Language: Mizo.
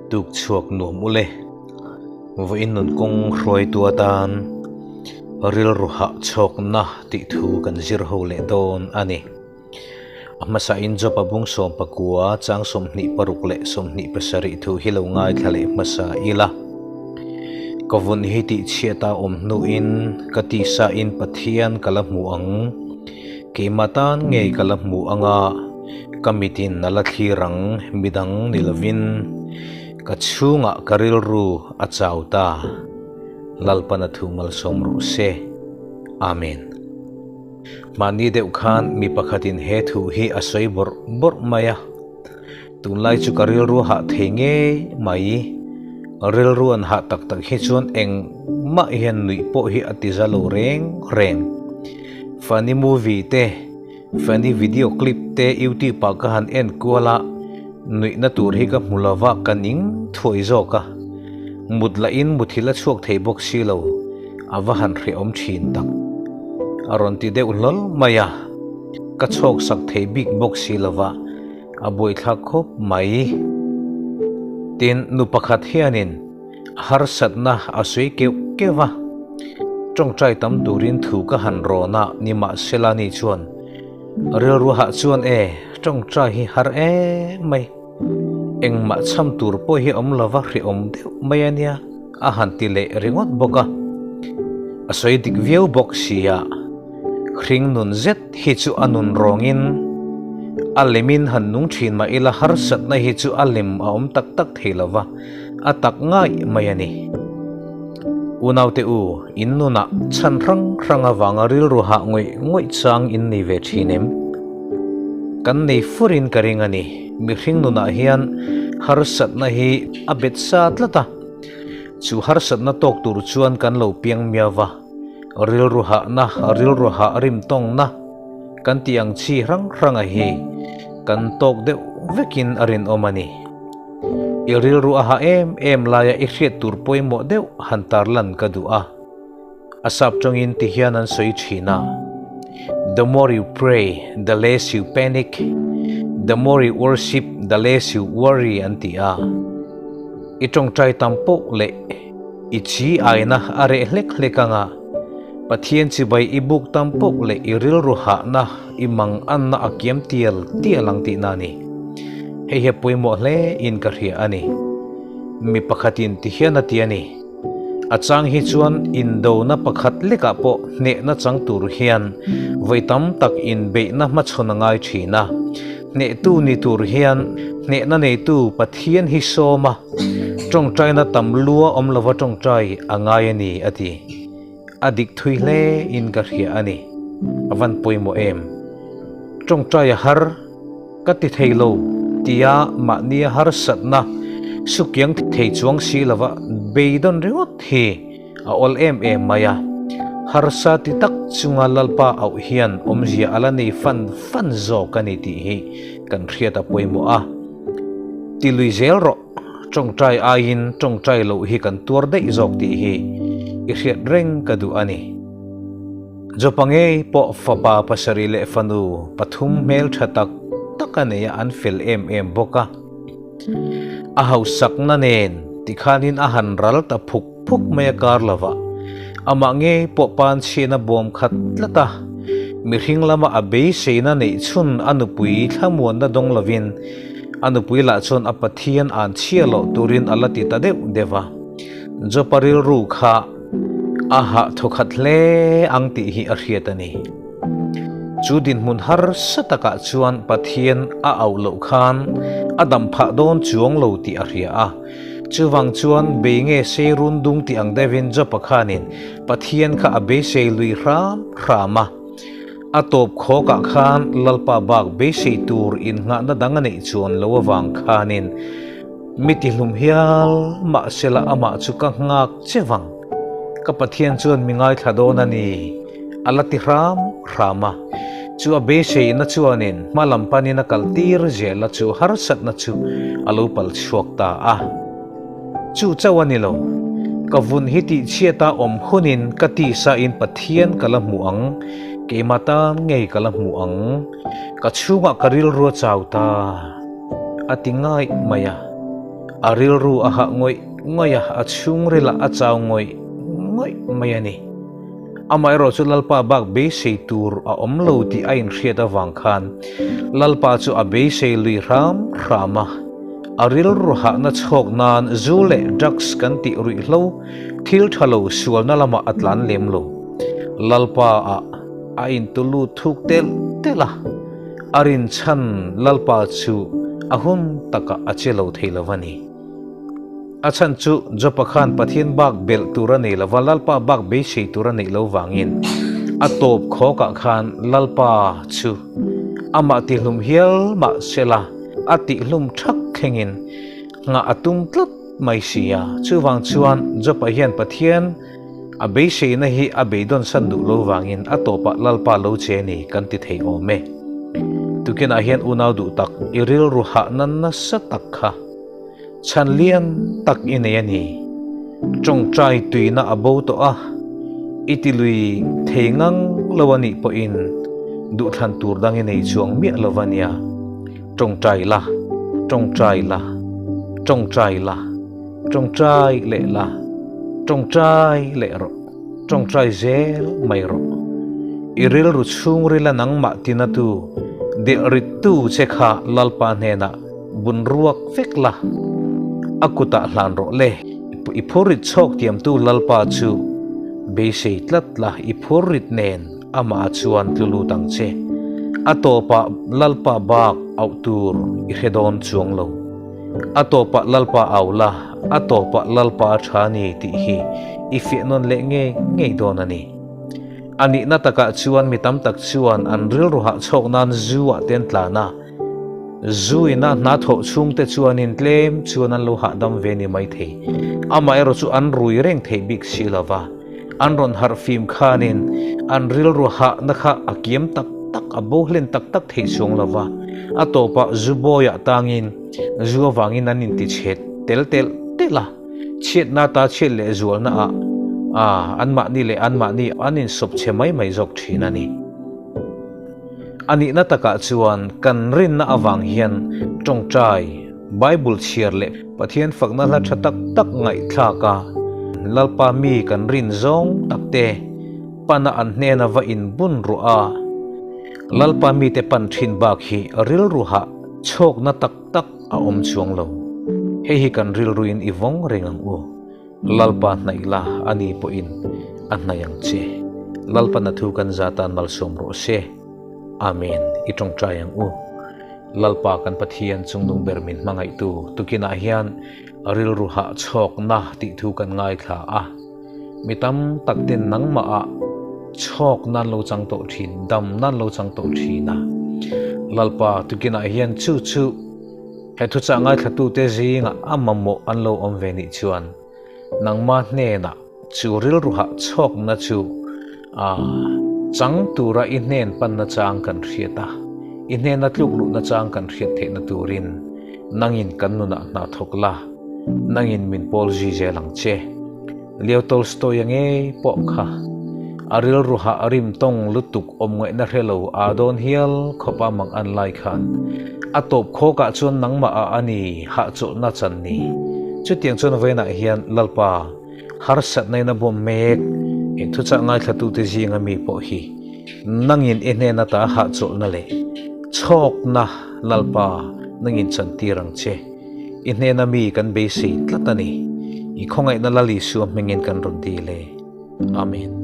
Tuk chhuak nuam ule. Vawiin nun kawng hruaitu atan rilru hah chhawkna tih thu kan zir ho leh dawn a ni. A hmasain Job-a bung 19 chang 26 leh 27 thu hi lo ngaithla leh hmasa ila. Ka vun hi tihchhiat a awm hnuin ka tisain Pathian ka la hmu ang. Keimah tan ngei ka la hmu anga ka mitin a la thlir ang midang ni lovin ka chhungah ka rilru a chau ta. Lalpan a thu malsawm rawh se. Amen. Mahni deuh khan mi pakhatin he thu hi a sawi bawrh bawrh mai a. Tunlai chu ka rilru hah thei ngei mai. Rilru an hah tak tak hi chuan engmah hian nuih pawh hi a ti za lo reng reng. Funny movie te, funny video clip te youtube ah ka han en kual a, nuihna tur hi ka hmu lo va, ka ning thuai zawk a. Mut lahin muthilh a chhuak thei bawk si lo, a va han hrehawm thin tak. A rawn ti deuh hlawl mai a, ka chhawk sak thei bik bawk si lo va. A buaithlak khawp mai. Tin, nu pakhat hianin harsatna a sawi keuh keuh a, tawngtai tam turin thu ka han rawn a, nimahsela ni chuan rilru hah chuan e, tawngtai hi har em mai, engmah chham tur pawh hi awm lova hrehawm deuh mai a nia a han ti leh ringawt bawk a. A sawi dik viau bawk sia. Hring nun zet hi chu a nun rawngin a lemin han nung thin mah ila harsatna hi chu a lem a awm tak tak thei lo va, a tak ngai mai a ni. Unaute u, in nunah chhan hrang hrang avanga rilru hah ngawih ngawih chang in nei ve thin em? Kan nei furin ka ring a ni. Mihring nunah hian harsatna hi a bet sa tlat a, chu harsatna tawk tur chuan kan lo piang miau va. Rilru hahna, rilru hah rim tawngna kan tih ang chi hrang hranga hi kan tawk deuh vekin a rinawm a ni. I rilru a hah em em laia i hriat tur pawimawh deuh han tarlan ka duh a. A sap tawngin ti hian an sawi thin a, The more you pray, the less you panic, the more you worship, the less you worry an ti a. I tawngtai tam poh leh I chi aina a reh hlek hlek anga, Pathian chibai i buk tam poh leh i rilru hahna, i mang anna a kiam tial tial ang tihna a ni. Hei hi a pawimawh hle in ka hria a ni. Mi pakhatin ti hian a ti a ni. A chang hi chuan indona pakhat lekah pawh hnehna chang tur hian vawi tam tak inbeihna hmachhawn a ngai thin a. Hnehtu ni tur hian hnehna neitu Pathian hi sawm a. Tawngtaina tam lua awm lova tawngtai a ngai a ni, a ti. A dik thui hle in ka hria a ni. A van pawimawh em? Tawngtai a har ka ti thei lo tia mahnia harsatna sukiang thei chuang si lova beidawn ringawt hi a awl em em mai a. Harsa ti tak chunga Lalpa auh hian awmzia a la nei fan fan zawk a ni tih hi kan hriat a pawimawh a. Ti lui zel rawh, tawngtai aiin tawngtai loh hi kan tuar daih zawk tih hi i hriat reng ka duh a ni. Jopa ngei pawh fapa pasarih leh fanu pathum hmeltha tak tak a nei a, an fel em em bawk a. A hausakna nen tikhanin a han ral ta phuk phuk mai a kar lova, amah ngei pawh panchhiahna bawm khat tlat a, mihring lama a beiseina neih chhun a nupui thlamuanna dawng lovin a nupui lah chuan a Pathian an chhia loh turin a la ti ta deuh deuh a. Jopa rilru kha a hah thawkhat hle ang tih hi a hriat a ni. Chu dinhmun harsa takah chuan Pathian a auh loh khan a dam phah dawn chuang lo tih a hria a. Chuvang chuan bei nge sei run dung tih ang deuhin Jopa khanin Pathian kha a beisei lui hram hram a. A tawp khawkah khan Lalpa bak beisei tur innghahna dang a neih chuan lo avang khanin mi tihlum hial mahsela amah chu ka nghak che vang. Ka Pathian chuan mi ngaithla dawn a ni, a la ti hram hram a. Chu a beiseina chuanin hma lam panin a kal tir zel a, chu harsatna chu a lo pal chhuak ta a. Chu chauh a ni lo, ka vun hi tihchhiata awm hunin ka tisain Pathian ka la hmu ang, keimah tan ngei ka la hmu ang, ka chhungah ka rilru a chau ta, a ti ngaih mai a. A rilru a hah ngawih ngawih a, a chhungrilah a chau ngawih ngawih mai a ni. Amaherawh chu Lalpa bak beisei tur a awm lo tih a inhriat avang khan Lalpa chu a beisei lui hram hram a. A rilru hahna chhawk nan zu leh drugs kan tih ruihhlo thil tha lo sualna lamah a tlan lem lo. Lalpa ah a intulut thuk telh telh a, a rinchhan Lalpa chu a hun takah a che lo thei lo a ni. A chhan chu Jopa khan Pathian bak belh tur a nei lo va, Lalpa bak beisei tur a neih lo vangin a tawp khawkah khan Lalpa chu amah tihlum hial mah sela a tihlum thak thlengin nghah a tum tlat mai si a. Chuvang chuan Jopa hian Pathian a beiseina hi a beidawn san duh lo vangin a tawpah Lalpa lo che ni kan ti thei awm e. Tukinah hian unau duh tak i rilru hahna nasa tak kha Chhan lian tak i nei a ni. Tawngtai tuina a bo tawh a, i ti lui thei ngang lo a nih pawhin duhthlan tur dang i nei chuang miah lo va nia. Tawngtai la, tawngtai la, tawngtai la, tawngtai leh la, tawngtai leh rawh, tawngtai zel mai rawh. I rilru chhungrila nangmah tinatu, delhrittu che kha Lalpa hnenah Bun ruak vek la, a kutah hlan rawh le. I phurrit chhawk tiamtu Lalpa chu beisei tlat la, i phurrit nen amah chuan tlu lut ang che. A tawpah Lalpa bak auh tur i hre dawn chuang lo. A tawpah Lalpa au la, a tawpah Lalpa a tha ni tih hi i fiah nawn leh ngei ngei dawn a ni. A nihna takah chuan mi tam tak chuan an rilru hahchhawk nan zu ah te an tlan a, Zu ina hna thawh chhungte chuanin tlem chuan an lo hahdam ve ni maithei. Amaherawh chu an rui reng theih bik si lo va, an rawn harh fim khanin an rilru hahna kha a kiam tak tak, a bo hlen tak tak thei chuang lo va. A tawpah zu bawiah tangin zu avangin an intichhet tel telh telh a, chhiatna ta chhiat leh zualna ah anmahni leh anmahni an insawp chhe mai mai zawk thin a ni. A nihna takah chuan kan rinna avang hian tawngtai, Bible chhiar leh Pathian fakna hla tha tak tak ngaihthlak a, Lalpa mi kan rin zawng takte pana an hnena va inbun ruah a, Lalpa mite pan thin bak hi rilru hah chhawkna tak tak a awm chuang lo. Hei hi kan rilruin i vawng reng ang u. Lalpa hnaih la, a ni pawhin a hnaih ang che. Lalpa na thu kan za tan malsawm rawh se. Amen. I tawngtai ang u. Lalpa kan Pathian chungnung ber min hmangaihtu tukinah hian rilru hah chhawkna tih thu kan ngaithla a. Mi tam tak ten nangmah ah chhawk nan lo chang tawh thin, dam nan lo chang tawh thin a. Lalpa tukinah hian chu chu He thuchah ngaithlatute zingah a mamawh an lo awm ve nih chuan nangma hnenah chu rilruhah chhawkna chu a chang tura i hnen panna chang kan hriat a, i hnena tluk luhna chang kan hriat theihna turin nangin kan nunah hna thawk la, nangin min pawl zui zel ang che. Leo Tolstoy-a ngei pawh kha a rilruhah a rim tawng lutuk awm ngaihna hre lo aa dawn hial khawpa mang an lai khan a tawp khawkah chuan nangmah ah a ni hahchawlhna chan ni. Chutiang chuan vawiinah hian Lalpa harsatna in a bawm mek i thuchah ngaithlatute zinga mi pawh hi nangin i hnen ata hahchawlhna leh chhawkna Lalpa nangin chantir ang che. I hnena mi kan beisei tlat a ni. I khawngaihna Lal Isua hmingin kan rawn dil e. Amen.